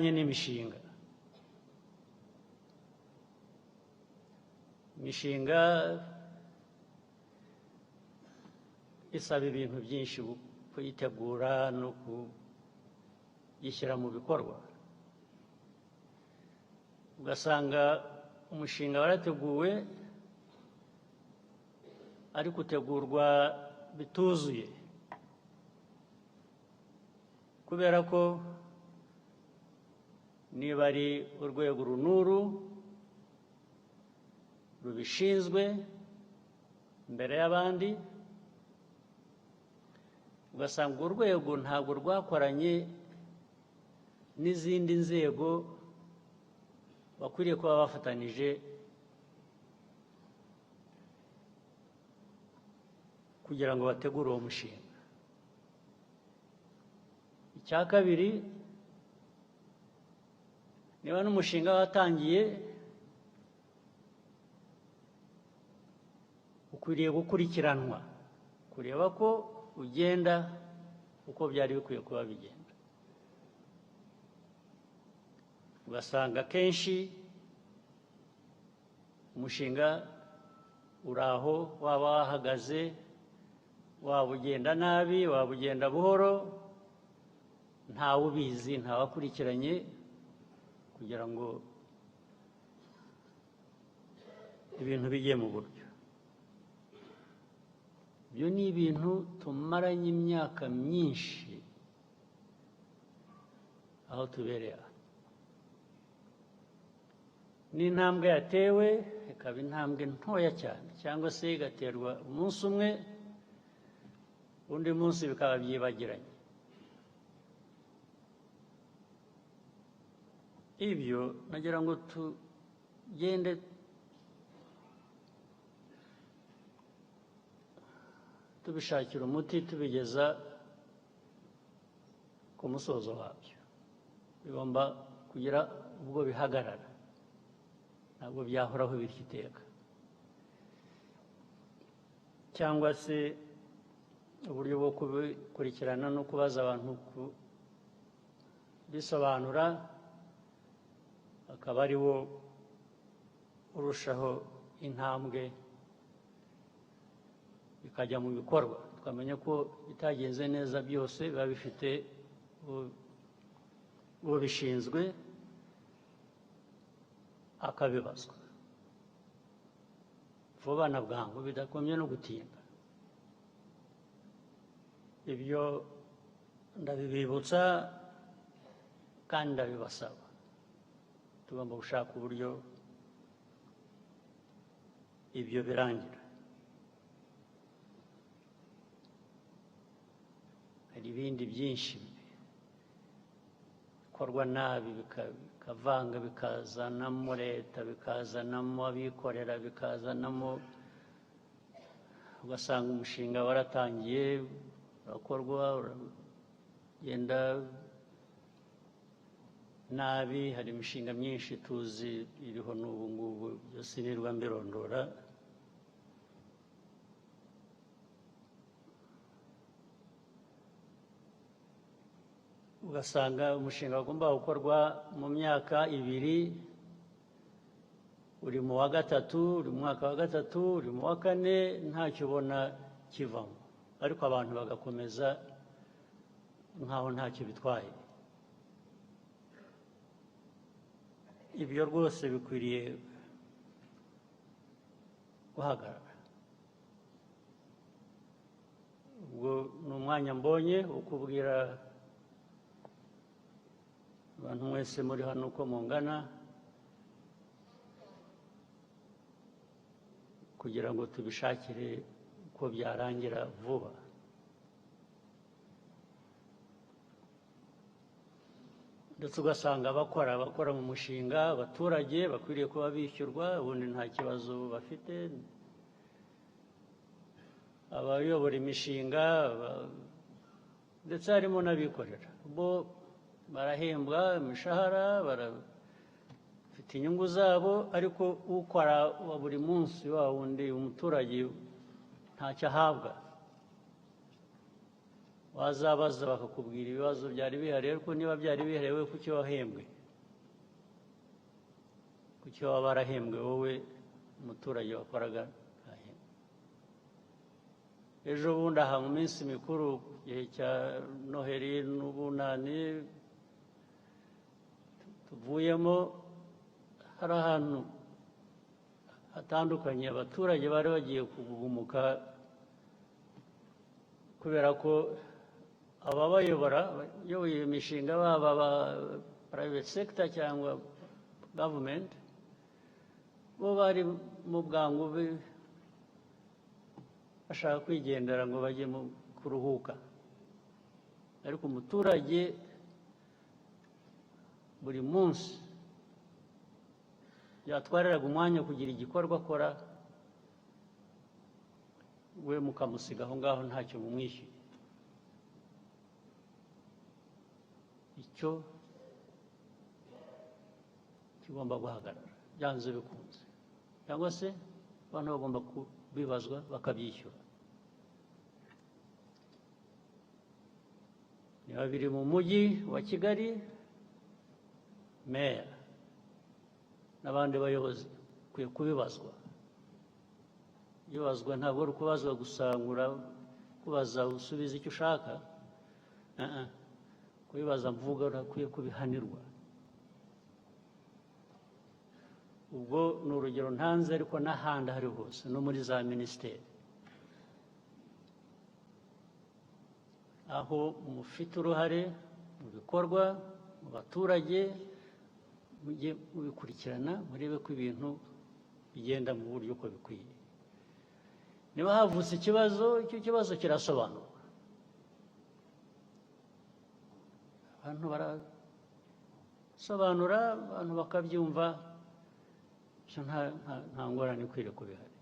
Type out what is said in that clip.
N'imishinga, imishinga isaba ibintu byinshi kuyitegura no kuyishyira mu bikorwa. Ugasanga umushinga warateguwe, ariko utegurwa bituzuye, kubera ko niba ari urwego uru n'uru rubishinzwe mbere y'abandi, ugasanga urwo rwego ntabwo rwakoranye n'izindi nzego bakwiriye kuba bafatanije kugira ngo bategure uwo mushinga. Icya kabiri, niba n'umushinga watangiye, ukwiriye gukurikiranwa kureba ko ugenda uko byari bikwiye kuba bigenda. Ugasanga akenshi umushinga uri aho, waba wahagaze, waba ugenda nabi, waba ugenda buhoro, ntawe ubizi, ntawakurikiranye kugira ngo ibintu bijye mu buryo. Ibyo ni ibintu tumaranye imyaka myinshi aho tubereye aha. N'intambwe yatewe ikaba intambwe ntoya cyane, cyangwa se igaterwa umunsi umwe, undi munsi bikaba byibagiranye. Ibyo nagira ngo tugende tubishakira umuti, tubigeza ku musozo wabyo. Bigomba kugira ubwo bihagarara, ntabwo byahoraho bityo iteka. Cyangwa se uburyo bwo kubikurikirana no kubaza abantu kubisobanura akaba ari wo urushaho intambwe bikajya mu bikorwa, tukamenya ko bitagenze neza byose biba bifite ubishinzwe akabibazwa vuba na bwangu, bidakomye no gutinda. Ibyo ndabibibutsa kandi ndabibasaba. Tugomba gushaka uburyo ibyo birangira. Hari ibindi byinshi bikorwa nabi, bikavanga, bikazanamo leta, bikazanamo abikorera, bikazanamo, ugasanga umushinga waratangiye urakorwa, uragenda nabi. Hari imishinga myinshi tuzi iriho n'ubu ngubu, byose nirirwa mbirondora. Ugasanga umushinga wagomba gukorwa mu myaka 2 uri mu wa 3, uri mu mwaka wa 3, uri mu wa 4, ntacyo ubona kivamo, ariko abantu bagakomeza nkaho ntacyo bitwaye. Ibyo rwose bikwiriye guhagarara. Ubwo ni umwanya mbonye wo kubwira abantu mwese muri hano uko mungana, kugira ngo tubishakire uko byarangira vuba. Ndetse ugasanga abakora mu mushinga, abaturage bakwiriye kuba bishyurwa, ubundi nta kibazo bafite. Abayobora imishinga, ndetse harimo n'abikorera, bo barahembwa imishahara, barafite inyungu zabo, ariko ukora wa buri munsi wa wundi umuturage ntacyo ahabwa. Wazabaza bakakubwira ibibazo byari bihari, ariko niba byari bihari, wowe kuki wahembwe? Kuki waba warahembwe wowe, umuturage wakoraga ntahembwe? Ejo bundi aha mu minsi mikuru, gihe cya Noheli n'Ubunani tuvuyemo, hari ahantu hatandukanye abaturage bari bagiye kugumuka kubera ko ababayobora, abayoboye iyo mishinga, baba aba private sector cyangwa government, bo bari mu bwangu bashaka kwigendera ngo bajye mu kuruhuka, ariko umuturage buri munsi yatwariraga umwanya kugira igikorwa akora, we mukamusiga aho ngaho ntacyo mumwishyuye. Icyo kigomba guhagarara byanze bikunze, cyangwa se abantu bagomba kubibazwa bakabyishyura. Niba biri mu Mujyi wa Kigali, meya n'abandi bayobozi ukwiye kubibazwa. Bibazwa ntabwo ari ukubazwa gusa ngo kubaza usubize icyo ushaka. Kubibaza mvuga urakwiye kubihanirwa. Ubwo ni urugero ntanze, ariko n'ahandi aho ari hose, no muri za minisiteri aho mufite uruhare mu bikorwa mu baturage, mujye mubikurikirana, murebe ko ibintu bigenda mu buryo uko bikwiye. Niba havutse ikibazo, icyo kibazo kirasobanurwa, abantu barasobanura, abantu bakabyumva, nta ngorane ikwiriye kubihari.